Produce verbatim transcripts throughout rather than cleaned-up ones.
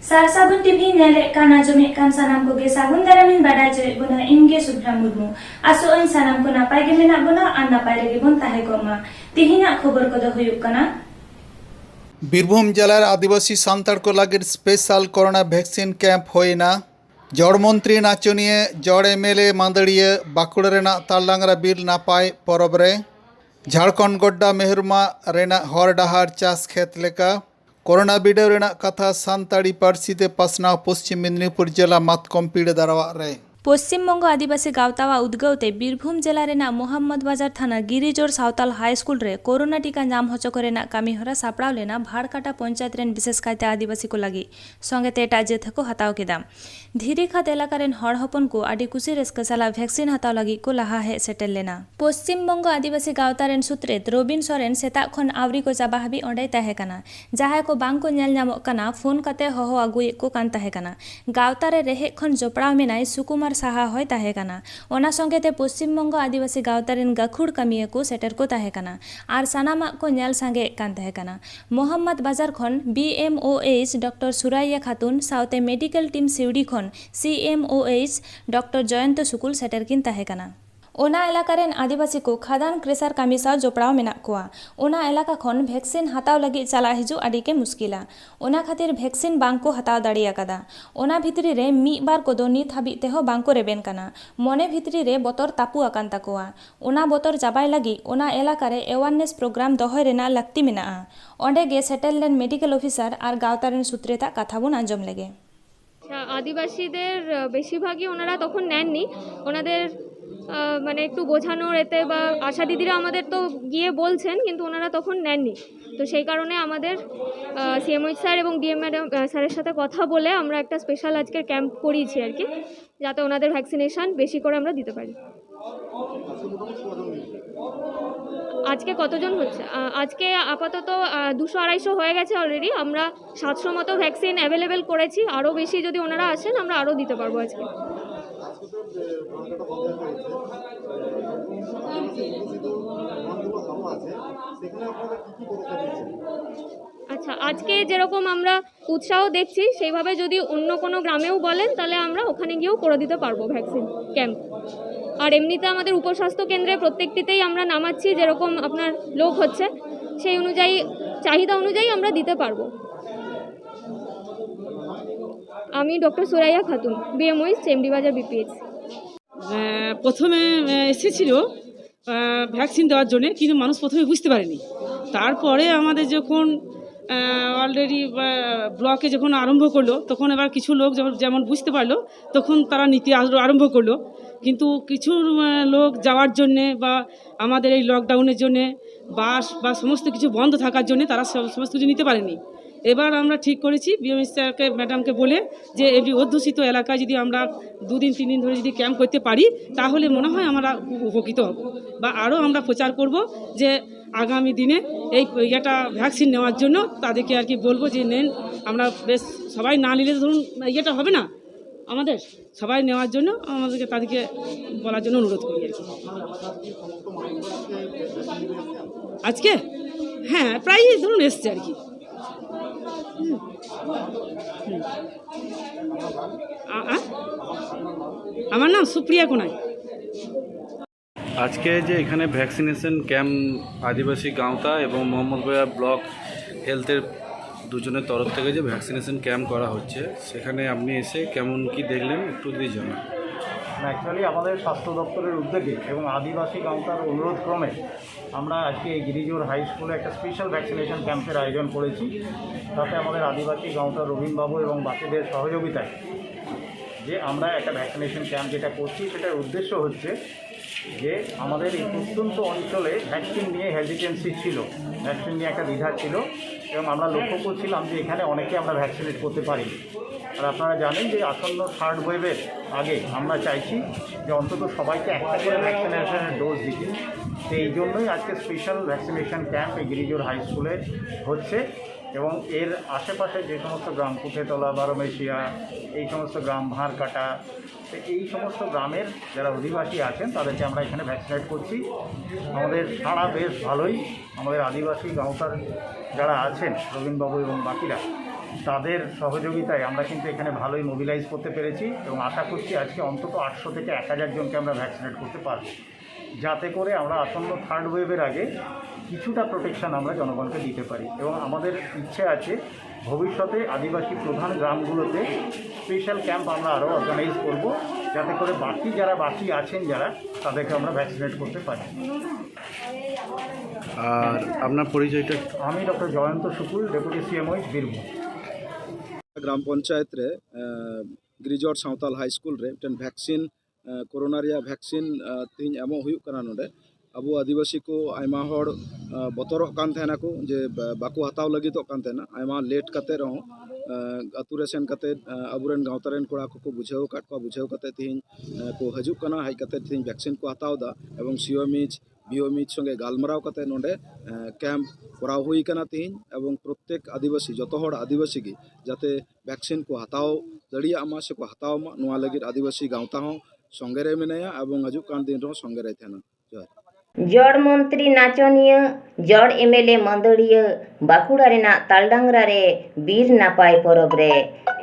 ᱥᱟᱨ ᱥᱟᱹᱜᱩᱱ ᱴᱤᱵᱷᱤ ᱧᱮᱞᱮᱫ ᱠᱟᱱ, ᱟᱸᱡᱚᱢᱮᱫ ᱠᱟᱱ ᱥᱟᱱᱟᱢ ᱠᱚᱜᱮ ᱥᱟᱹᱜᱩᱱ ᱫᱟᱨᱟᱢᱤᱧ ᱵᱟᱰᱟᱭ ᱦᱚᱪᱚᱭᱮᱫ ᱵᱚᱱᱟ᱾ ᱤᱧ ᱜᱮ ᱥᱩᱵᱷᱨᱟ ᱢᱩᱨᱢᱩ᱾ ᱟᱥᱚᱜ ᱟᱹᱧ ᱥᱟᱱᱟᱢ ᱠᱚ ᱱᱟᱯᱟᱭ ᱜᱮ ᱢᱮᱱᱟᱜ ᱵᱚᱱᱟ ᱟᱨ ᱱᱟᱯᱟᱭ ᱨᱮᱜᱮ ᱵᱚᱱ ᱛᱟᱦᱮᱸ ᱠᱚᱜ ᱢᱟ᱾ ᱛᱮᱦᱮᱧᱟᱜ ᱠᱷᱚᱵᱚᱨ ᱠᱚᱫᱚ ᱦᱩᱭᱩᱜ ᱠᱟᱱᱟ᱾ ᱵᱤᱨᱵᱷᱩᱢ ᱡᱮᱞᱟ ᱨᱮ ᱟᱹᱫᱤᱵᱟᱹᱥᱤ ᱥᱟᱱᱛᱟᱲ ᱠᱚ ᱞᱟᱹᱜᱤᱫ ᱥᱯᱮᱥᱟᱞ ᱠᱚᱨᱳᱱᱟ ᱵᱷᱮᱠᱥᱤᱱ ᱠᱮᱢᱯ ᱦᱩᱭᱮᱱᱟ᱾ ᱡᱚᱲ ᱢᱚᱱᱛᱨᱤ ᱱᱟᱪᱚᱱᱤᱭᱟᱹ ᱡᱚᱲ ᱮᱢᱮᱞᱮ ᱢᱟᱹᱫᱟᱹᱲᱤᱭᱟᱹ ᱵᱟᱸᱠᱩᱲᱟ ᱨᱮᱱᱟᱜ ᱛᱟᱞᱰᱟᱝᱨᱟ ᱵᱤᱨ ᱱᱟᱯᱟᱭ ᱯᱚᱨᱚᱵᱽ ᱨᱮ ᱡᱷᱟᱲᱠᱷᱚᱸᱰ ᱜᱚᱰᱰᱟ ᱢᱮᱦᱨᱩᱢᱟ ᱨᱮᱱᱟᱜ ᱦᱚᱨ ᱰᱟᱦᱟᱨ ᱪᱟᱥ ᱠᱷᱮᱛ ᱞᱮᱠᱟ ᱠᱚᱨᱳᱱᱟ ᱵᱤᱰᱟᱹᱣ ᱨᱮᱱᱟᱜ ᱠᱟᱛᱷᱟ ᱥᱟᱱᱛᱟᱲᱤ ᱯᱟᱹᱨᱥᱤ ᱛᱮ ᱯᱟᱥᱱᱟᱣ ᱯᱚᱥᱪᱤᱢ ᱢᱮᱫᱽᱱᱤᱯᱩᱨ ᱡᱮᱞᱟ ᱢᱟᱛᱠᱚᱢ ᱯᱤᱲᱟᱹ ᱫᱟᱨᱣᱟᱜ ᱨᱮ᱾ ᱯᱚᱥᱪᱤᱢ ᱵᱚᱝᱜᱚ ᱟᱹᱫᱤᱵᱟᱹᱥᱤ ᱜᱟᱶᱛᱟᱣᱟᱜ ᱩᱫᱽᱜᱟᱹᱣ ᱛᱮ ᱵᱤᱨᱵᱷᱩᱢ ᱡᱮᱞᱟ ᱨᱮᱱᱟᱜ ᱢᱚᱦᱟᱢᱢᱚᱫᱽ ᱵᱟᱡᱟᱨ ᱛᱷᱟᱱᱟ ᱜᱤᱨᱤᱡᱳᱲ ᱥᱟᱶᱛᱟᱞ ᱦᱟᱭ ᱥᱠᱩᱞ ᱨᱮ ᱠᱚᱨᱳᱱᱟ ᱴᱤᱠᱟ ᱧᱟᱢ ᱦᱚᱪᱚ ᱠᱚ ᱨᱮᱱᱟᱜ ᱠᱟᱹᱢᱤ ᱦᱚᱨᱟ ᱥᱟᱯᱲᱟᱣ ᱞᱮᱱᱟ ᱵᱷᱟᱲᱠᱟᱴᱟ ᱯᱚᱧᱪᱟᱭᱮᱛ ᱨᱮᱱ ᱵᱤᱥᱮᱥ ᱠᱟᱭᱛᱮ ᱟᱹᱫᱤᱵᱟᱹᱥᱤ ᱠᱚ ᱞᱟᱹᱜᱤᱫ᱾ ᱥᱚᱸᱜᱮ ᱛᱮ ᱮᱴᱟᱜ ᱡᱟᱹᱛ ᱦᱚᱸᱠᱚ ᱦᱟᱛᱟᱣ ᱠᱮᱫᱟ᱾ ᱫᱷᱤᱨᱤ ᱠᱷᱟᱛ ᱮᱞᱟᱠᱟ ᱨᱮᱱ ᱦᱚᱲ ᱦᱚᱯᱚᱱ ᱠᱚ ᱟᱹᱰᱤ ᱠᱩᱥᱤ ᱨᱟᱹᱥᱠᱟᱹ ᱥᱟᱞᱟᱜ ᱵᱷᱮᱠᱥᱤᱱ ᱦᱟᱛᱟᱣ ᱞᱟᱹᱜᱤᱫ ᱠᱚ ᱞᱟᱦᱟ ᱦᱮᱡ ᱥᱮᱴᱮᱨ ᱞᱮᱱᱟ᱾ ᱯᱚᱥᱪᱤᱢ ᱵᱚᱝᱜᱚ ᱟᱹᱫᱤᱵᱟᱹᱥᱤ ᱜᱟᱶᱛᱟ ᱨᱮᱱ ᱥᱩᱛᱨᱮᱛ ᱨᱚᱵᱤᱱ ᱥᱚᱨᱮᱱ ᱥᱮᱛᱟᱜ ᱠᱷᱚᱱ ᱟᱹᱣᱨᱤ ᱠᱚ ᱪᱟᱵᱟ ᱦᱟᱹᱵᱤᱡ ᱚᱸᱰᱮᱭ ᱛᱟᱦᱮᱸ ᱠᱟᱱᱟ᱾ ᱡᱟᱦᱟᱸᱭ ᱠᱚ ᱵᱟᱝ ᱠᱚ ᱧᱮᱞ ᱧᱟᱢᱚᱜ ᱠᱟᱱᱟ, ᱯᱷᱳᱱ ᱠᱟᱛᱮ ᱦᱚᱦᱚ ᱟᱹᱜᱩᱭᱮᱫ ᱠᱚ ᱠᱟᱱ ᱛᱟᱦᱮᱸ ᱠᱟᱱᱟ᱾ ᱜᱟᱶᱛᱟ ᱨᱮ ᱨᱮᱦᱮᱫ ᱠᱷᱚᱱ ᱡᱚᱯᱲᱟᱣ ᱢᱮᱱᱟᱭ ᱥᱩᱠᱩᱢᱟᱨ ᱥᱟᱦᱟ ᱦᱚᱸᱭ ᱛᱟᱦᱮᱸ ᱠᱟᱱᱟ᱾ ᱚᱱᱟ ᱥᱚᱸᱜᱮ ᱛᱮ ᱯᱚᱥᱪᱤᱢ ᱵᱚᱝᱜᱚ ᱟᱹᱫᱤᱵᱟᱹᱥᱤ ᱜᱟᱶᱛᱟ ᱨᱮᱱ ᱜᱟᱹᱠᱷᱩᱲ ᱠᱟᱹᱢᱤᱭᱟᱹ ᱠᱚ ᱥᱮᱴᱮᱨ ᱠᱚ ᱛᱟᱦᱮᱸ ᱠᱟᱱᱟ ᱟᱨ ᱥᱟᱱᱟᱢᱟᱜ ᱠᱚ ᱧᱮᱞ ᱥᱟᱸᱜᱮᱭᱮᱫ ᱠᱟᱱ ᱛᱟᱦᱮᱸ ᱠᱟᱱᱟ᱾ ᱢᱚᱦᱟᱢᱢᱚᱫᱽ ᱵᱟᱡᱟᱨ ᱠᱷᱚᱱ ᱵᱤ ᱮᱢ ᱳ ᱮᱭᱤᱪ ᱰᱚᱠᱴᱚᱨ ᱥᱩᱨᱟᱭᱭᱟ ᱠᱷᱟᱛᱩᱱ ᱥᱟᱶᱛᱮ ᱢᱮᱰᱤᱠᱮᱞ ᱴᱤᱢ ᱥᱤᱣᱲᱤ ᱠᱷᱚᱱ ᱥᱤ ᱮᱢ ᱳ ᱮᱭᱤᱪ ᱰᱚᱠᱴᱚᱨ ᱡᱚᱭᱚᱱᱛᱚ ᱥᱩᱠᱩᱞ ᱥᱮᱴᱮᱨ ᱠᱤᱱ ᱛᱟᱦᱮᱸ ᱠᱟᱱᱟ᱾ ᱚᱱᱟ ᱮᱞᱟᱠᱟ ᱨᱮᱱ ᱟᱹᱫᱤᱵᱟᱹᱥᱤ ᱠᱚ ᱠᱷᱟᱫᱟᱱ ᱠᱨᱮᱥᱟᱨ ᱠᱟᱹᱢᱤ ᱥᱟᱶ ᱡᱚᱯᱲᱟᱣ ᱢᱮᱱᱟᱜ ᱠᱚᱣᱟ᱾ ᱚᱱᱟ ᱮᱞᱟᱠᱟ ᱠᱷᱚᱱ ᱵᱷᱮᱠᱥᱤᱱ ᱦᱟᱛᱟᱣ ᱞᱟᱹᱜᱤᱫ ᱪᱟᱞᱟᱜ ᱦᱤᱡᱩᱜ ᱟᱹᱰᱤ ᱜᱮ ᱢᱩᱥᱠᱤᱞᱟ᱾ ᱚᱱᱟ ᱠᱷᱟᱹᱛᱤᱨ ᱵᱷᱮᱠᱥᱤᱱ ᱵᱟᱝ ᱠᱚ ᱦᱟᱛᱟᱣ ᱫᱟᱲᱮ ᱟᱠᱟᱫᱟ᱾ ᱚᱱᱟ ᱵᱷᱤᱛᱨᱤ ᱨᱮ ᱢᱤᱫ ᱵᱟᱨ ᱠᱚᱫᱚ ᱱᱤᱛ ᱦᱟᱹᱵᱤᱡ ᱛᱮᱦᱚᱸ ᱵᱟᱝ ᱠᱚ ᱨᱮᱵᱮᱱ ᱠᱟᱱᱟ᱾ ᱢᱚᱱᱮ ᱵᱷᱤᱛᱨᱤ ᱨᱮ ᱵᱚᱛᱚᱨ ᱛᱟᱹᱯᱩ ᱟᱠᱟᱱ ᱛᱟᱠᱚᱣᱟ᱾ ᱚᱱᱟ ᱵᱚᱛᱚᱨ ᱪᱟᱵᱟᱭ ᱞᱟᱹᱜᱤᱫ ᱚᱱᱟ ᱮᱞᱟᱠᱟ ᱨᱮ ᱮᱣᱟᱨᱱᱮᱥ ᱯᱨᱳᱜᱨᱟᱢ ᱫᱚᱦᱚᱭ ᱨᱮᱱᱟᱜ ᱞᱟᱹᱠᱛᱤ ᱢᱮᱱᱟᱜᱼᱟ᱾ ᱚᱸᱰᱮ ᱜᱮ ᱥᱮᱴᱮᱨ ᱞᱮᱱ ᱢᱮᱰᱤᱠᱮᱞ ᱚᱯᱷᱤᱥᱟᱨ ᱟᱨ ᱜᱟᱶᱛᱟ ᱨᱮᱱ ᱥᱩᱛᱨᱮᱛᱟᱜ ᱠᱟᱛᱷᱟ ᱵᱚᱱ ᱟᱸᱡᱚᱢ ᱞᱮᱜᱮ᱾ আচ্ছা, আদিবাসীদের, আহ, বেশিরভাগই ওনারা তখন নেননি। ওনাদের, আহ, মানে, একটু বোঝানোর এতে বা আশা দিদিরা আমাদের তো গিয়ে বলছেন, কিন্তু ওনারা তখন নেননি। তো সেই কারণে আমাদের সিএমওইচ স্যার এবং ডিএম ম্যাডাম, আহ, স্যারের সাথে কথা বলে আমরা একটা স্পেশাল আজকের ক্যাম্প করিয়েছি আর কি, যাতে ওনাদের ভ্যাকসিনেশন বেশি করে আমরা দিতে পারি। আজকে কতজন হচ্ছে? আহ, আজকে আপাতত, আহ, দুশো আড়াইশো হয়ে গেছে অলরেডি। আমরা সাতশো মতো ভ্যাকসিন অ্যাভেলেবেল করেছি, আরও বেশি যদি ওনারা আসেন আমরা আরও দিতে পারবো আজকে। আচ্ছা, আজকে যেরকম আমরা উৎসাহ দেখছি, সেইভাবে যদি অন্য কোনো গ্রামেও বলেন, তাহলে আমরা ওখানে গিয়েও করে দিতে পারবো ভ্যাকসিন ক্যাম্প। আর এমনিতে আমাদের উপস্বাস্থ্য কেন্দ্রে প্রত্যেকটিতেই আমরা নামাচ্ছি, যেরকম আপনার লোক হচ্ছে, সেই অনুযায়ী, চাহিদা অনুযায়ী আমরা দিতে পারবো। আমি ডক্টর সুরাইয়া খাতুন, বিএমওইস, চেমড়ি বাজার বিপিএইচ। প্রথমে এসেছিল ভ্যাকসিন দেওয়ার জন্য, কিন্তু মানুষ প্রথমে বুঝতে পারেনি। তারপরে আমাদের যখন অলরেডি ব্লকে যখন আরম্ভ করলো, তখন এবার কিছু লোক যখন যেমন বুঝতে পারলো, তখন তারা নিতে আরম্ভ করলো। কিন্তু কিছু লোক যাওয়ার জন্যে বা আমাদের এই লকডাউনের জন্যে বাস বা সমস্ত কিছু বন্ধ থাকার জন্য তারা সমস্ত কিছু নিতে পারেনি। এবার আমরা ঠিক করেছি বিএমএস স্যারকে, ম্যাডামকে বলে, যে এই অধ্যুষিত এলাকায় যদি আমরা দুদিন তিন দিন ধরে যদি ক্যাম্প করতে পারি, তাহলে মনে হয় আমরা উপকৃত হব। বা আরও আমরা প্রচার করব যে আগামী দিনে এই ইয়েটা ভ্যাকসিন নেওয়ার জন্য তাদেরকে আর কি বলবো যে নেন। আমরা বেশ সবাই না নিলে ধরুন ইয়েটা হবে না, আমাদের সবাই নেওয়ার জন্য আমাদেরকে, তাদেরকে বলার জন্য অনুরোধ করি আর কি। আজকে, হ্যাঁ, প্রায়ই ধরুন এসছে আর কি। আমার নাম সুপ্রিয়া কোনাই। আজকে যে এখানে ভ্যাকসিনেশন ক্যাম্প আদিবাসী গাঁওতা এবং মোহাম্মদপুরা ব্লক হেলথের দুজনের তরফ থেকে যে ভ্যাকসিনেশন ক্যাম্প করা হচ্ছে, সেখানে আপনি এসে কেমন কি দেখলেন, একটু যদি জানান। অ্যাকচুয়ালি আমাদের স্বাস্থ্য দপ্তরের উদ্যোগে এবং আদিবাসী গাঁওতার অনুরোধ ক্রমে আমরা আজকে এই গিরিজোর হাই স্কুলে একটা স্পেশাল ভ্যাকসিনেশন ক্যাম্পের আয়োজন করেছি। তাতে আমাদের আদিবাসী গাঁওতার রবীনবাবু এবং বাকিদের সহযোগিতায় যে আমরা একটা ভ্যাকসিনেশন ক্যাম্প যেটা করছি, সেটার উদ্দেশ্য হচ্ছে যে আমাদের এই প্রত্যন্ত অঞ্চলে ভ্যাকসিন নিয়ে হেজিটেন্সি ছিল, ভ্যাকসিন নিয়ে একটা দ্বিধা ছিল, এবং আমরা লক্ষ্য করছিলাম যে এখানে অনেকে আমরা ভ্যাকসিনেট করতে পারি। আর আপনারা জানেন যে আসন্ন থার্ড ওয়েভের আগে আমরা চাইছি যে অন্তত সবাইকে একটা করে ভ্যাকসিনেশনের ডোজ দিতে। তো এই জন্যই আজকে স্পেশাল ভ্যাকসিনেশন ক্যাম্প এই গিরিজোর হাই স্কুলে হচ্ছে। এবং এর আশেপাশে যে সমস্ত গ্রাম, কুঠেতলা, বারোমেশিয়া, এই সমস্ত গ্রাম, ভাঁড়কাটা, তো এই সমস্ত গ্রামের যারা অধিবাসী আছেন, তাদেরকে আমরা এখানে ভ্যাকসিনেট করছি। আমাদের সাড়া বেশ ভালোই। আমাদের আদিবাসী গাঁওতার যারা আছেন, রবীনবাবু এবং বাকিরা, তাদের সহযোগিতায় আমরা কিন্তু এখানে ভালোই মোবিলাইজ করতে পেরেছি এবং আশা করছি আজকে অন্তত আটশো থেকে এক হাজার জনকে আমরা ভ্যাকসিনেট করতে পারবো, যাতে করে আমরা আসন্ন থার্ড ওয়েভের আগে কিছুটা প্রোটেকশন আমরা জনগণকে দিতে পারি। এবং আমাদের ইচ্ছে আছে ভবিষ্যতে আদিবাসী প্রধান গ্রামগুলোতে স্পেশাল ক্যাম্প আমরা আরও অর্গানাইজ করব, যাতে করে বাকি যারা বাকি আছেন যারা, তাদেরকে আমরা ভ্যাকসিনেট করতে পারি। ᱟᱨ ᱟᱯᱱᱟᱨ ᱯᱚᱨᱤᱪᱚᱭ ᱴᱟ আমি doctor Jayanta Shukul, deputy CMO, Birbhum. ᱜᱨᱟᱢ ᱯᱚᱧᱪᱟᱭᱮᱛ ᱨᱮ ᱜᱨᱤᱡᱚᱨ ᱥᱟᱶᱛᱟᱞ ᱦᱟᱭ ᱥᱠᱩᱞ ᱨᱮ ᱢᱤᱫᱴᱮᱱ ᱵᱷᱮᱠᱥᱤᱱ, ᱠᱳᱨᱳᱱᱟ ᱨᱮᱭᱟᱜ ᱵᱷᱮᱠᱥᱤᱱ ᱛᱮᱦᱮᱧ ᱮᱢᱚᱜ ᱦᱩᱭᱩᱜ ᱠᱟᱱᱟ᱾ ᱱᱚᱰᱮ ᱟᱵᱚ ᱟᱹᱫᱤᱵᱟᱹᱥᱤ ᱠᱚ ᱟᱭᱢᱟ ᱦᱚᱲ ᱵᱚᱛᱚᱨᱚᱜ ᱠᱟᱱ ᱛᱟᱦᱮᱱᱟᱠᱚ ᱡᱮ ᱵᱟᱠᱚ ᱦᱟᱛᱟᱣ ᱞᱟᱹᱜᱤᱫᱚᱜ ᱠᱟᱱ ᱛᱟᱦᱮᱱᱟ᱾ ᱟᱭᱢᱟ ᱞᱮᱴ ᱠᱟᱛᱮ ᱨᱮᱦᱚᱸ ᱟᱹᱛᱩ ᱨᱮ ᱥᱮᱱ ᱠᱟᱛᱮ ᱟᱵᱚᱨᱮᱱ ᱜᱟᱶᱛᱟ ᱨᱮᱱ ᱠᱚᱲᱟ ᱠᱚᱠᱚ ᱵᱩᱡᱷᱟᱹᱣ ᱟᱠᱟᱫ ᱠᱚᱣᱟ᱾ ᱵᱩᱡᱷᱟᱹᱣ ᱠᱟᱛᱮ ᱛᱮᱦᱮᱧ ᱠᱚ ᱦᱤᱡᱩᱜ ᱠᱟᱱᱟ, ᱦᱮᱡ ᱠᱟᱛᱮ ᱛᱮᱦᱮᱧ ᱵᱷᱮᱠᱥᱤᱱ ᱠᱚ ᱦᱟᱛᱟᱣ ᱮᱫᱟ᱾ ᱮᱵᱚᱝ ᱥᱤᱭᱳ ᱢᱤᱡᱽ ᱵᱤᱭᱳ ᱢᱤᱡᱽ ᱥᱚᱸᱜᱮ ᱜᱟᱞᱢᱟᱨᱟᱣ ᱠᱟᱛᱮ ᱱᱚᱰᱮ ᱠᱮᱢᱯ ᱠᱚᱨᱟᱣ ᱦᱩᱭ ᱠᱟᱱᱟ ᱛᱮᱦᱮᱧ᱾ ᱮᱵᱚᱝ ᱯᱨᱚᱛᱛᱮᱠ ᱟᱹᱫᱤᱵᱟᱹᱥᱤ, ᱡᱚᱛᱚ ᱦᱚᱲ ᱟᱹᱫᱤᱵᱟᱹᱥᱤ ᱜᱮ ᱡᱟᱛᱮ ᱵᱷᱮᱠᱥᱤᱱ ᱠᱚ ᱦᱟᱛᱟᱣ ᱫᱟᱲᱮᱭᱟᱜ ᱢᱟ ᱥᱮᱠᱚ ᱦᱟᱛᱟᱣ ᱢᱟ, ᱱᱚᱣᱟ ᱞᱟᱹᱜᱤᱫ ᱟᱹᱫᱤᱵᱟᱹᱥᱤ ᱜᱟᱶᱛᱟ ᱦᱚᱸ ᱥᱚᱸᱜᱮ ᱨᱮ ᱢᱮᱱᱟᱭᱟ ᱮᱵᱚᱝ ᱦᱤᱡᱩᱜ ᱠᱟᱱ ᱫᱤᱱ ᱨᱮᱦᱚᱸ ᱥᱚᱸᱜᱮ ᱨᱮ ᱛᱟᱦᱮᱱᱟ᱾ ᱡᱚᱦᱟᱨ᱾ ᱡᱚᱲ ᱢᱚᱱᱛᱨᱤ ᱱᱟᱪᱚᱱᱤᱭᱟᱹ, ᱡᱚᱲ ᱮᱢᱮᱞᱮ ᱢᱟᱹᱫᱟᱹᱲᱤᱭᱟᱹ, ᱵᱟᱸᱠᱩᱲᱟ ᱨᱮᱱᱟᱜ ᱛᱟᱞᱰᱟᱝᱨᱟ ᱨᱮ ᱵᱤᱨ ᱱᱟᱯᱟᱭ ᱯᱚᱨᱚᱵᱽ ᱨᱮ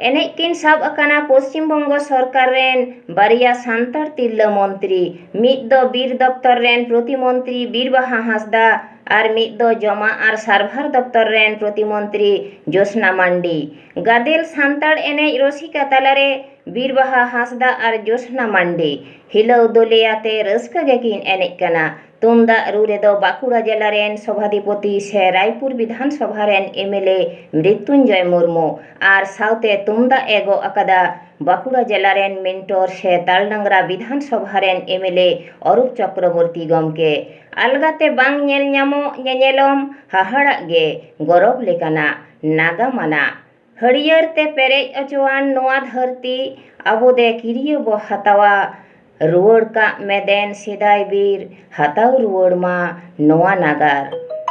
ᱮᱱᱮᱡ ᱠᱤᱱ ᱥᱟᱵ ᱟᱠᱟᱱᱟ ᱯᱚᱥᱪᱤᱢ ᱵᱚᱝᱜᱚ ᱥᱚᱨᱠᱟᱨ ᱨᱮᱱ ᱵᱟᱨᱭᱟ ᱥᱟᱱᱛᱟᱲ ᱛᱤᱨᱞᱟᱹ ᱢᱚᱱᱛᱨᱤ, ᱢᱤᱫ ᱫᱚ ᱵᱤᱨ ᱫᱚᱯᱛᱚᱨ ᱨᱮᱱ ᱯᱨᱚᱛᱤᱢᱚᱱᱛᱨᱤ ᱵᱤᱨᱵᱟᱦᱟ ᱦᱟᱸᱥᱫᱟ ᱟᱨ ᱢᱤᱫ ᱫᱚ ᱡᱚᱢᱟᱜ ᱟᱨ ᱥᱟᱨᱵᱷᱟᱨ ᱫᱚᱯᱛᱚᱨ ᱨᱮᱱ ᱯᱨᱚᱛᱤᱢᱚᱱᱛᱨᱤ ᱡᱳᱥᱱᱟ ᱢᱟᱱᱰᱤ᱾ ᱜᱟᱫᱮᱞ ᱥᱟᱱᱛᱟᱲ ᱮᱱᱮᱡ ᱨᱚᱥᱤᱠᱟ ᱛᱟᱞᱟᱨᱮ ᱵᱤᱨᱵᱟᱦᱟ ᱦᱟᱸᱥᱫᱟ ᱟᱨ ᱡᱳᱥᱱᱟ ᱢᱟᱱᱰᱤ ᱦᱤᱞᱟᱹᱣ ᱫᱚᱞᱮᱭᱟᱛᱮ ᱨᱟᱹᱥᱠᱟᱹ ᱜᱮᱠᱤᱱ ᱮᱱᱮᱡ ᱠᱟᱱᱟ᱾ ᱛᱩᱢᱫᱟᱜ ᱨᱩ ᱨᱮᱫᱚ ᱵᱟᱸᱠᱩᱲᱟ ᱡᱮᱞᱟ ᱨᱮᱱ ᱥᱚᱵᱷᱟᱫᱤᱯᱚᱛᱤ ᱥᱮ ᱨᱟᱭᱯᱩᱨ ᱵᱤᱫᱷᱟᱱ ᱥᱚᱵᱷᱟ ᱨᱮᱱ ᱮᱢᱮᱞᱮ ᱢᱨᱤᱛᱩᱧᱡᱚᱭ ᱢᱩᱨᱢᱩ ᱟᱨ ᱥᱟᱶᱛᱮ ᱛᱩᱢᱫᱟᱜ ᱮ ᱜᱚᱜ ᱟᱠᱟᱫᱟ ᱵᱟᱸᱠᱩᱲᱟ ᱡᱮᱞᱟ ᱨᱮᱱ ᱢᱮᱱᱴᱚᱨ ᱥᱮ ᱛᱟᱞᱰᱟᱝᱨᱟ ᱵᱤᱫᱷᱟᱱ ᱥᱚᱵᱷᱟ ᱨᱮᱱ ᱮᱢᱮᱞᱮ ᱚᱨᱩᱯ ᱪᱚᱠᱨᱚᱵᱚᱨᱛᱤ ᱜᱚᱢᱠᱮ᱾ ᱟᱞᱜᱟᱛᱮ ᱵᱟᱝ ᱧᱮᱞ ᱧᱟᱢᱚᱜ ᱧᱮᱧᱮᱞᱚᱢ ᱦᱟᱦᱟᱲᱟᱜ ᱜᱮ ᱜᱚᱨᱚᱵ ᱞᱮᱠᱟᱱᱟᱜ ᱱᱟᱜᱟᱢ ᱟᱱᱟᱜ᱾ ᱦᱟᱹᱨᱭᱟᱹᱲ ᱛᱮ ᱯᱮᱨᱮᱡ ᱚᱪᱚᱣᱟᱱ ᱱᱚᱣᱟ ᱫᱷᱟᱹᱨᱛᱤ ᱟᱵᱚ ᱫᱮ ᱠᱤᱨᱤᱭᱟᱹ ᱵᱚ ᱦᱟᱛᱟᱣᱟ᱾ ᱨᱩᱣᱟᱹᱲ ᱠᱟᱜ ᱢᱮ ᱫᱮᱱ ᱥᱮᱫᱟᱭ ᱵᱤᱨ, ᱦᱟᱛᱟᱣ ᱨᱩᱣᱟᱹᱲ ᱢᱟ ᱱᱚᱣᱟ ᱱᱟᱜᱟᱨ᱾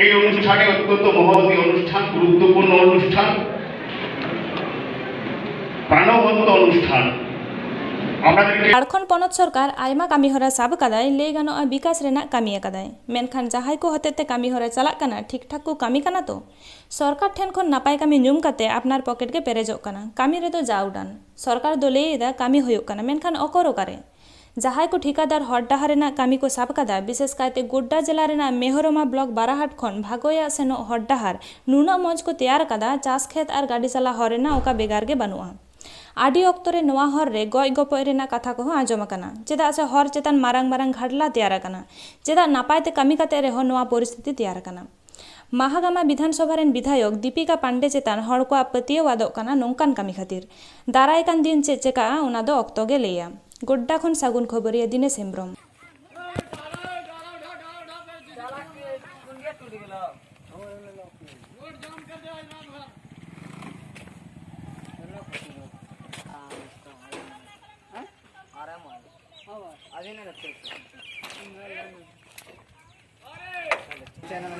এই অনুষ্ঠানে অত্যন্ত মহতী অনুষ্ঠান, গুরুত্বপূর্ণ অনুষ্ঠান, প্রাণবন্ত অনুষ্ঠান। আপনাদেরকে ঝাড়খণ্ড পᱱᱚᱛ ᱥᱚᱨᱠᱟᱨ ᱟᱭᱢᱟ ᱠᱟᱹᱢᱤ ᱦᱚᱨᱟ ᱥᱟᱵ ᱟᱠᱟᱫᱟᱭ, ᱞᱟᱹᱭ ᱜᱟᱱᱚᱜᱼᱟ ᱵᱤᱠᱟᱥ ᱨᱮᱱᱟᱜ ᱠᱟᱹᱢᱤ ᱟᱠᱟᱫᱟᱭ᱾ ᱢᱮᱱᱠᱷᱟᱱ ᱡᱟᱦᱟᱸᱭ ᱠᱚ ᱦᱚᱛᱮᱛᱮ ᱠᱟᱹᱢᱤ ᱦᱚᱨᱟ ᱪᱟᱞᱟᱜ ᱠᱟᱱᱟ, ᱴᱷᱤᱠ ᱴᱷᱟᱠ ᱠᱚ ᱠᱟᱹᱢᱤ ᱠᱟᱱᱟ ᱛᱚ? ᱥᱚᱨᱠᱟᱨ ᱴᱷᱮᱱ ᱠᱷᱚᱱ ᱱᱟᱯᱟᱭ ᱠᱟᱹᱢᱤ ᱧᱩᱢ ᱠᱟᱛᱮ ᱟᱯᱱᱟᱨ ᱯᱚᱠᱮᱴ ᱜᱮ ᱯᱮᱨᱮᱡᱚᱜ ᱠᱟᱱᱟ᱾ ᱠᱟᱹᱢᱤ ᱨᱮᱫᱚ ᱡᱟ ᱩᱰᱟᱹᱱ᱾ ᱥᱚᱨᱠᱟᱨ ᱫᱚ ᱞᱟᱹᱭ ᱮᱫᱟ ᱠᱟᱹᱢᱤ ᱦᱩᱭᱩᱜ ᱠᱟᱱᱟ, ᱢᱮᱱᱠᱷᱟᱱ ᱚᱠᱚᱨ ᱚᱠᱟᱨᱮ? ᱡᱟᱦᱟᱸᱭ ᱠᱚ ᱴᱷᱤᱠᱟᱹᱫᱟᱨ ᱦᱚᱨ ᱰᱟᱦᱟᱨ ᱨᱮᱱᱟᱜ ᱠᱟᱹᱢᱤ ᱠᱚ ᱥᱟᱵ ᱠᱟᱫᱟ, ᱵᱤᱥᱮᱥ ᱠᱟᱭᱛᱮ ᱜᱳᱰᱰᱟ ᱡᱮᱞᱟ ᱨᱮᱱᱟᱜ ᱢᱮᱦᱚᱨᱚᱢᱟ ᱵᱞᱚᱠ ᱵᱟᱨᱟᱦᱟᱴ ᱠᱷᱚᱱ ᱵᱷᱟᱜᱚᱭᱟ ᱥᱮᱱᱚᱜ ᱦᱚᱨ ᱰᱟᱦᱟᱨ ᱱᱩᱱᱟᱹᱜ ᱢᱚᱸᱡᱽ ᱠᱚ ᱛᱮᱭᱟᱨ ᱠᱟᱫᱟ, ᱪᱟᱥ ᱠᱷᱮᱛ ᱟᱨ ᱜᱟᱹᱰᱤ ᱪᱟᱞᱟᱣ ᱦᱚᱨ ᱨᱮᱱᱟᱜ ᱚᱠᱟ ᱵᱮᱜᱟᱨ ᱜᱮ ᱵᱟᱹᱱᱩᱜᱼᱟ᱾ ᱟᱹᱰᱤ ᱚᱠᱛᱚ ᱨᱮ ᱱᱚᱣᱟ ᱦᱚᱨ ᱨᱮ ᱜᱚᱡ ᱜᱚᱯᱚᱡ ᱨᱮᱱᱟᱜ ᱠᱟᱛᱷᱟ ᱠᱚᱦᱚᱸ ᱟᱸᱡᱚᱢ ᱟᱠᱟᱱᱟ, ᱪᱮᱫᱟᱜ ᱥᱮ ᱦᱚᱨ ᱪᱮᱛᱟᱱ ᱢᱟᱨᱟᱝ ᱢᱟᱨᱟᱝ ᱜᱷᱟᱰᱞᱟ ᱛᱮᱭᱟᱨ ᱟᱠᱟᱱᱟ᱾ ᱪᱮᱫᱟᱜ ᱱᱟᱯᱟᱭ ᱛᱮ ᱠᱟᱹᱢᱤ ᱠᱟᱛᱮ ᱨᱮᱦᱚᱸ ᱱᱚᱣᱟ ᱯᱚᱨᱤᱥᱛᱷᱤᱛᱤ ᱛᱮᱭᱟᱨ ᱟᱠᱟᱱᱟ? ᱢᱟᱦᱟᱜᱟᱢᱟ ᱵᱤᱫᱷᱟᱱ ᱥᱚᱵᱷᱟ ᱨᱮᱱ ᱵᱤᱫᱷᱟᱭᱚᱠ ᱫᱤᱯᱤᱠᱟ ᱯᱟᱱᱰᱮ ᱪᱮᱛᱟᱱ ᱦᱚᱲ ᱠᱚᱣᱟᱜ ᱯᱟᱹᱛᱭᱟᱹᱣ ᱟᱫᱚᱜ ᱠᱟᱱᱟ ᱱᱚᱝᱠᱟᱱ ᱠᱟᱹᱢᱤ ᱠᱷᱟᱹᱛᱤᱨ᱾ ᱫᱟᱨᱟᱭ ᱠᱟᱱ ᱫᱤᱱ ᱪᱮᱫ ᱪᱮᱠᱟᱜᱼᱟ, ᱚᱱᱟ ᱫᱚ ᱚᱠᱛᱚ ᱜᱮ ᱞᱟᱹᱭᱟ᱾ ᱜᱳᱰᱰᱟ ᱠᱷᱚᱱ ᱥᱟᱹᱜᱩᱱ ᱠᱷᱚᱵᱚᱨᱤᱭᱟᱹ ᱫᱤᱱᱮᱥ ᱦᱮᱢᱵᱽᱨᱚᱢ᱾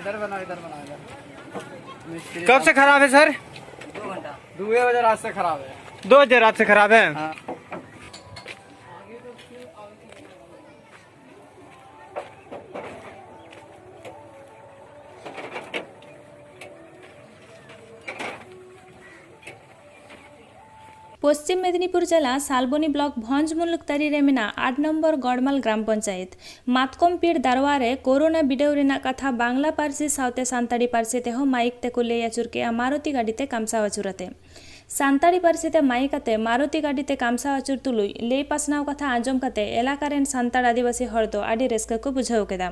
इधर बनाओ, इधर बनाओ, इधर। मिस्त्री कब से खराब है सर? दो घंटा। दो बजे रात से खराब है। दो बजे रात से खराब है? हाँ। ᱯᱚᱥᱪᱤᱢ ᱢᱮᱫᱤᱱᱤᱯᱩᱨ ᱡᱮᱞᱟ ᱥᱟᱞᱵᱚᱱᱤ ᱵᱞᱚᱠ ᱵᱷᱚᱸᱡᱽ ᱢᱩᱞᱩᱠᱛᱟᱹᱨᱤ ᱨᱮ ᱢᱮᱱᱟᱜ ᱟᱴ ᱱᱚᱢᱵᱚᱨ ᱜᱚᱲᱢᱟᱞ ᱜᱨᱟᱢ ᱯᱚᱧᱪᱟᱭᱮᱛ᱾ ᱢᱟᱛᱠᱚᱢ ᱯᱤᱲ ᱫᱟᱨᱣᱟ ᱨᱮ ᱠᱳᱨᱳᱱᱟ ᱵᱤᱰᱟᱹᱣ ᱨᱮᱱᱟᱜ ᱠᱟᱛᱷᱟ ᱵᱟᱝᱞᱟ ᱯᱟᱹᱨᱥᱤ ᱥᱟᱶᱛᱮ ᱥᱟᱱᱛᱟᱲᱤ ᱯᱟᱹᱨᱥᱤ ᱛᱮᱦᱚᱸ ᱢᱟᱭᱤᱠ ᱛᱮᱠᱚ ᱞᱟᱹᱭ ᱟᱹᱪᱩᱨ ᱠᱮᱜᱼᱟ ᱢᱟᱨᱚᱛᱤ ᱜᱟᱹᱰᱤ ᱛᱮ ᱠᱟᱢᱥᱟᱣ ᱟᱹᱪᱩᱨ ᱟᱛᱮ᱾ ᱥᱟᱱᱛᱟᱲᱤ ᱯᱟᱹᱨᱥᱤ ᱛᱮ ᱢᱟᱭᱤᱠ ᱟᱛᱮ ᱢᱟᱨᱚᱛᱤ ᱜᱟᱹᱰᱤ ᱛᱮ ᱠᱟᱢᱥᱟᱣ ᱟᱹᱪᱩᱨ ᱛᱩᱞᱩᱡ ᱞᱟᱹᱭ ᱯᱟᱥᱱᱟᱣ ᱠᱟᱛᱷᱟ ᱟᱸᱡᱚᱢ ᱠᱟᱛᱮ ᱮᱞᱟᱠᱟ ᱨᱮᱱ ᱥᱟᱱᱛᱟᱲ ᱟᱹᱫᱤᱵᱟᱹᱥᱤ ᱦᱚᱲ ᱫᱚ ᱟᱹᱰᱤ ᱨᱟᱹᱥᱠᱟᱹ ᱠᱚ ᱵᱩᱡᱷᱟᱹᱣ ᱠᱮᱫᱟ᱾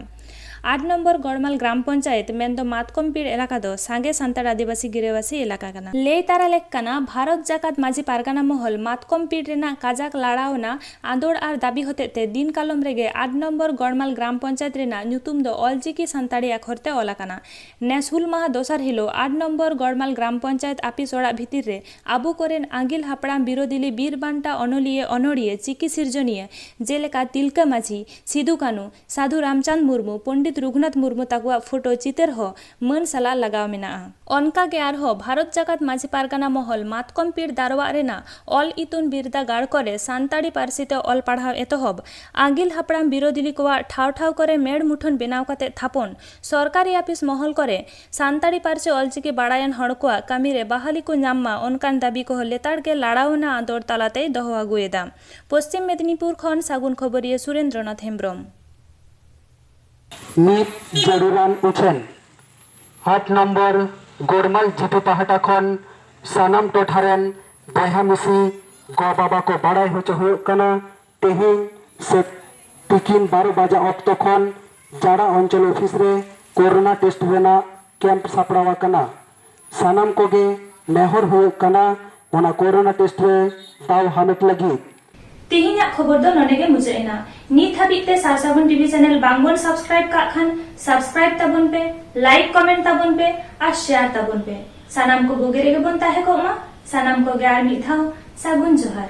ᱟᱴ ᱱᱚᱢᱵᱚᱨ ᱜᱚᱲᱢᱟᱞ ᱜᱨᱟᱢ ᱯᱚᱧᱪᱟᱭᱮᱛ ᱢᱮᱱᱫᱚ ᱢᱟᱛᱠᱚᱢ ᱯᱤᱲ ᱮᱞᱟᱠᱟ ᱫᱚ ᱥᱟᱸᱜᱮ ᱥᱟᱱᱛᱟᱲ ᱟᱹᱫᱤᱵᱟᱹᱥᱤ ᱜᱤᱨᱟᱹᱵᱟᱹᱥᱤ ᱮᱞᱟᱠᱟ ᱠᱟᱱᱟ᱾ ᱞᱟᱹᱭ ᱛᱟᱨᱟ ᱞᱮᱠ ᱠᱟᱱᱟ, ᱵᱷᱟᱨᱚᱛ ᱡᱟᱠᱟᱛ ᱢᱟᱹᱡᱷᱤ ᱯᱟᱨᱜᱟᱱᱟ ᱢᱚᱦᱚᱞ ᱢᱟᱛᱠᱚᱢ ᱯᱤᱲ ᱨᱮᱱᱟᱜ ᱠᱟᱡᱟᱠ ᱞᱟᱲᱟᱣᱱᱟ ᱟᱸᱫᱳᱲ ᱟᱨ ᱫᱟᱹᱵᱤ ᱦᱚᱛᱮᱛᱮ ᱫᱤᱱ ᱠᱟᱞᱚᱢ ᱨᱮᱜᱮ ᱟᱴ ᱱᱚᱢᱵᱚᱨ ᱜᱚᱲᱢᱟᱞ ᱜᱨᱟᱢ ᱯᱚᱧᱪᱟᱭᱮᱛ ᱨᱮᱱᱟᱜ ᱧᱩᱛᱩᱢ ᱫᱚ ᱚᱞᱪᱤᱠᱤ ᱥᱟᱱᱛᱟᱲᱤ ᱟᱠᱷᱚᱨ ᱛᱮ ᱚᱞ ᱟᱠᱟᱱᱟ᱾ ᱱᱮᱥ ᱦᱩᱞ ᱢᱟᱦᱟ ᱫᱚᱥᱟᱨ ᱦᱤᱞᱳᱜ ᱟᱴ ᱱᱚᱢᱵᱚᱨ ᱜᱚᱲᱢᱟᱞ ᱜᱨᱟᱢ ᱯᱚᱧᱪᱟᱭᱮᱛ ᱟᱹᱯᱤᱥ ᱚᱲᱟᱜ ᱵᱷᱤᱛᱤᱨ ᱨᱮ ᱟᱵᱚ ᱠᱚᱨᱮᱱ ᱟᱹᱜᱤᱞ ᱦᱟᱯᱲᱟᱢ ᱵᱤᱨᱳᱫᱤᱞᱤ ᱵᱤᱨ ᱵᱟᱱᱴᱟ ᱚᱱᱚᱞᱤᱭᱟᱹ ᱚᱱᱚᱲᱤᱭᱟᱹ ᱪᱤᱠᱤ ᱥᱤᱨᱡᱚᱱᱤᱭᱟᱹ ᱡᱮᱞᱮᱠᱟ ᱛᱤᱞᱠᱟᱹ ᱢᱟᱹᱡᱷᱤ, ᱥᱤᱫᱩ ᱠᱟᱹᱱᱩ, ᱥᱟᱹᱫᱷᱩ ᱨᱟᱢᱪᱟᱸᱫᱽ ᱢᱩᱨᱢᱩ, ᱯᱚᱱᱰᱤᱛ ᱨᱚᱜᱷᱩᱱᱟᱛᱷ ᱢᱩᱨᱢᱩ ᱛᱟᱠᱚᱣᱟᱜ ᱯᱷᱳᱴᱳ ᱪᱤᱛᱟᱹᱨ ᱦᱚᱸ ᱢᱟᱹᱱ ᱥᱟᱞᱟᱜ ᱞᱟᱜᱟᱣ ᱢᱮᱱᱟᱜᱼᱟ᱾ ᱚᱱᱠᱟ ᱜᱮ ᱟᱨᱦᱚᱸ ᱵᱷᱟᱨᱚᱛ ᱡᱟᱠᱟᱛ ᱢᱟᱹᱡᱷᱤ ᱯᱟᱨᱜᱟᱱᱟ ᱢᱚᱦᱚᱞ ᱢᱟᱛᱠᱚᱢ ᱯᱤᱲ ᱫᱟᱨᱣᱟᱜ ᱨᱮᱱᱟᱜ ᱚᱞ ᱤᱛᱩᱱ ᱵᱤᱨᱫᱟᱹᱜᱟᱲ ᱠᱚᱨᱮ ᱥᱟᱱᱛᱟᱲᱤ ᱯᱟᱹᱨᱥᱤ ᱛᱮ ᱚᱞ ᱯᱟᱲᱦᱟᱣ ᱮᱛᱚᱦᱚᱵ, ᱟᱹᱜᱤᱞ ᱦᱟᱯᱲᱟᱢ ᱵᱤᱨᱳᱫᱷᱤᱞᱤ ᱠᱚᱣᱟᱜ ᱴᱷᱟᱶ ᱴᱷᱟᱶ ᱠᱚᱨᱮ ᱢᱮᱲ ᱢᱩᱴᱷᱟᱹᱱ ᱵᱮᱱᱟᱣ ᱠᱟᱛᱮ ᱛᱷᱟᱯᱚᱱ, ᱥᱚᱨᱠᱟᱨᱤ ᱟᱹᱯᱤᱥ ᱢᱚᱦᱚᱞ ᱠᱚᱨᱮ ᱥᱟᱱᱛᱟᱲᱤ ᱯᱟᱹᱨᱥᱤ ᱚᱞᱪᱤᱠᱤ ᱵᱟᱲᱟᱭᱟᱱ ᱦᱚᱲ ᱠᱚᱣᱟᱜ ᱠᱟᱹᱢᱤ ᱨᱮ ᱵᱟᱦᱟᱞᱤ ᱠᱚ ᱧᱟᱢ ᱢᱟ, ᱚᱱᱠᱟᱱ ᱫᱟᱹᱵᱤ ᱠᱚᱦᱚᱸ ᱞᱮᱛᱟᱲ ᱜᱮ ᱞᱟᱲᱟᱣᱱᱟ ᱟᱸᱫᱳᱲ ᱛᱟᱞᱟᱛᱮᱭ ᱫᱚᱦᱚ ᱟᱹᱜᱩᱭᱮᱫᱟ᱾ ᱯᱚᱥᱪᱤᱢ ᱢᱮᱫᱤᱱᱤᱯᱩᱨ ᱠᱷᱚᱱ ᱥᱟᱹᱜᱩᱱ ᱠᱷᱚᱵᱚᱨᱤᱭᱟᱹ ᱥᱩᱨᱮᱱᱫᱨᱚᱱᱟᱛᱷ ᱦᱮᱢᱵᱽᱨᱚᱢ᱾ ᱱᱤᱛ ᱡᱟᱹᱨᱩᱲᱟᱱ ᱩᱪᱷᱟᱹᱱ᱾ ᱟᱴ ᱱᱚᱢᱵᱚᱨ ᱜᱚᱲᱢᱟᱞ ᱡᱤᱯᱤ ᱯᱟᱦᱴᱟ ᱠᱷᱚᱱ ᱥᱟᱱᱟᱢ ᱴᱚᱴᱷᱟ ᱨᱮᱱ ᱵᱚᱭᱦᱟ ᱢᱤᱥᱤ ᱜᱚ ᱵᱟᱵᱟ ᱠᱚ ᱵᱟᱲᱟᱭ ᱦᱚᱪᱚ ᱦᱩᱭᱩᱜ ᱠᱟᱱᱟ, ᱛᱮᱦᱮᱧ ᱥᱮ ᱛᱤᱠᱤᱱ ᱵᱟᱨᱚ ᱵᱟᱡᱟ ᱚᱠᱛᱚ ᱠᱷᱚᱱ ᱡᱟᱲᱟ ᱚᱧᱪᱚᱞ ᱚᱯᱷᱤᱥ ᱨᱮ ᱠᱳᱨᱳᱱᱟ ᱴᱮᱥᱴ ᱨᱮᱱᱟᱜ ᱠᱮᱢᱯ ᱥᱟᱯᱲᱟᱣ ᱟᱠᱟᱱᱟ᱾ ᱥᱟᱱᱟᱢ ᱠᱚᱜᱮ ᱱᱮᱦᱚᱨ ᱦᱩᱭᱩᱜ ᱠᱟᱱᱟ ᱚᱱᱟ ᱠᱳᱨᱳᱱᱟ ᱴᱮᱥᱴ ᱨᱮ ᱫᱟᱣ ᱦᱟᱢᱮᱴ ᱞᱟᱹᱜᱤᱫ᱾ ᱛᱮᱦᱮᱧᱟᱜ ᱠᱷᱚᱵᱚᱨ ᱫᱚ ᱱᱚᱰᱮ ᱜᱮ ᱢᱩᱪᱟᱹᱫ ᱮᱱᱟ᱾ ᱱᱤᱛ ᱦᱟᱹᱵᱤᱡ ᱛᱮ ᱥᱟᱨ ᱥᱟᱹᱜᱩᱱ ᱴᱤᱵᱷᱤ ᱪᱮᱱᱮᱞ ᱵᱟᱝ ᱵᱚᱱ ᱥᱟᱵᱥᱠᱨᱟᱭᱤᱵ ᱠᱟᱜ ᱠᱷᱟᱱ, ᱥᱟᱵᱥᱠᱨᱟᱭᱤᱵ ᱛᱟᱵᱚᱱ ᱯᱮ, ᱞᱟᱭᱤᱠ ᱠᱚᱢᱮᱱᱴ ᱛᱟᱵᱚᱱ ᱯᱮ ᱟᱨ ᱥᱮᱭᱟᱨ ᱛᱟᱵᱚᱱ ᱯᱮ᱾ ᱥᱟᱱᱟᱢ ᱠᱚ ᱵᱩᱜᱤ ᱨᱮᱜᱮ ᱵᱚᱱ ᱛᱟᱦᱮᱸ ᱠᱚᱜ ᱢᱟ᱾ ᱥᱟᱱᱟᱢ ᱠᱚᱜᱮ ᱟᱨ ᱢᱤᱫ ᱫᱷᱟᱣ ᱥᱟᱹᱜᱩᱱ ᱡᱚᱦᱟᱨ᱾